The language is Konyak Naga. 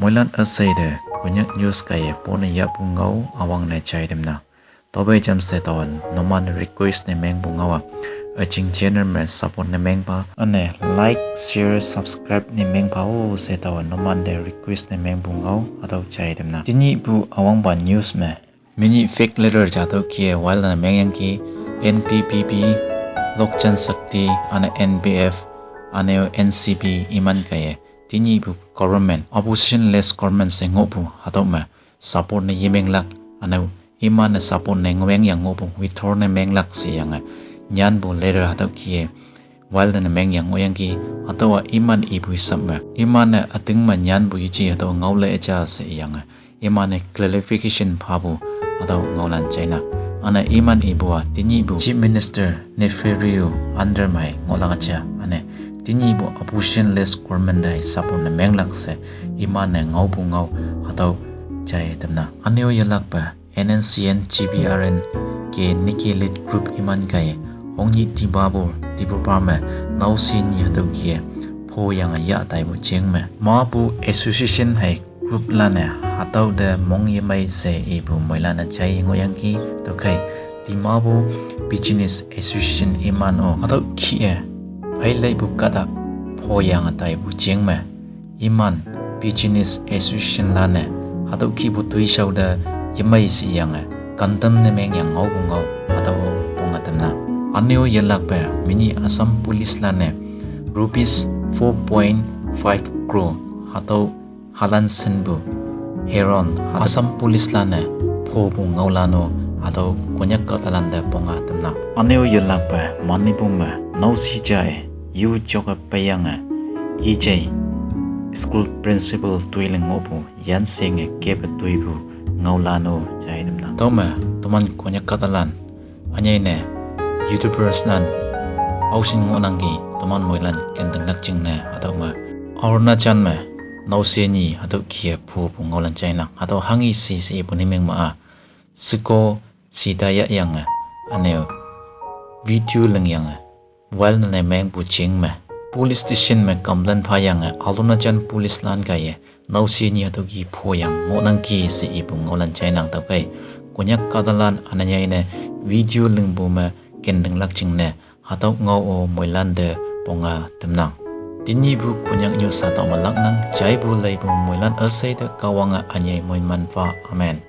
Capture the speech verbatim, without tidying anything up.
Moilan üsheite Konyak news kaiye pone yahpu ngao üwangne jai tamnang. Tüophei jamshe taowe numan request ne mengpu ngaowa, üjing channel me support ne mengpha, üne like, share, subscribe ne mengpha-o she taowe numante request ne mengpu ngao hatüo jai tamnang. Tenyihpu üwangpa news me, menyih fake letter ja tüo kih-e viral ne mengyangki, N P P P, Lok Janshakti, üne N P F, üne-o N C P iman kaiye tenyihpu government, opposition less government she ngohpu hatüo me support ne yemenglak, üne-o iman-e support ne ngohyang ngohpu withdraw ne menglak sheyange nyanpu letter hatüo kih-e viral ne mengyang ngohyangki. Hatüowa iman ipu hisap me, iman-e üting me nyanpu yeji hatüo ngaole ja sheyange, iman-e clarification phapu hatüo ngaolan jainang. Üne iman ipu-a tenyihpu Chief Minister Neiphiu Rio under me ngohlak ja, üne tenyihpu opposition less government te support ne menglak she iman-e ngaopu ngao hatüo jai tamnang. Üne-o yelakpe N N C N G B R N ke Niki lead group iman kaiye Hongyi Dimapur, Dimapur me naoshe nyi hatüo kih-e phoyange yah taipu jeng me, mapu association hei group lan-e hatüo te mong yemei she ipu moilan-e jai ngohyangki. Tüokhei Dimapur Business Association iman-o hatüo kih-e phei leipu kahta phoyange taipu jeng me, iman Business Association lan-e hatüo kihpu toishao te yemei sheyange condemn ne mengyang ngaopu ngao hatüo ponge tamnang. Üne-o yelakpe menyih Assam Police lan-e rupees four point five crore hatüo halan shinpu heroin Assam Police lan-e phopu ngaolan-o hatüo Konyak kahtalante ponge tamnang. Üne-o yelakpe Manipur me naoshe ja-e yu jok-e peiyange yejei school principal toi ling ngohpu yanshenge kepe toipu ngaolan-o jai tamnang. Tüome toman Konyak kahtalan ünyei ne YouTubers lan aoshin ngohnangki, toman moilan kentinglak jingne hatüo me Arunachal me naoshe nyi hatüo kih-e phopu ngaolan jainang. Hatüo hanghi she she ipu ni meng ma-a, sheko shita yahyange, üne-o video lingyange viral ne mengpu jeng me, police station me complain phayange Arunachal Police lan kaiye naoshe nyi hatüo kih phoyange ngohnangki she ipu ngaolan jainang. Tüokhei Konyak kahtalan üne nyei ne video lingpu me kentinglak jingne hatüo ngao-o moilante ponge tamnang. Tenyihpu Konyak news hatüo me laknang. Jaipu leipu moilan üsheite Kahwange ünyei moiman pha. Amen.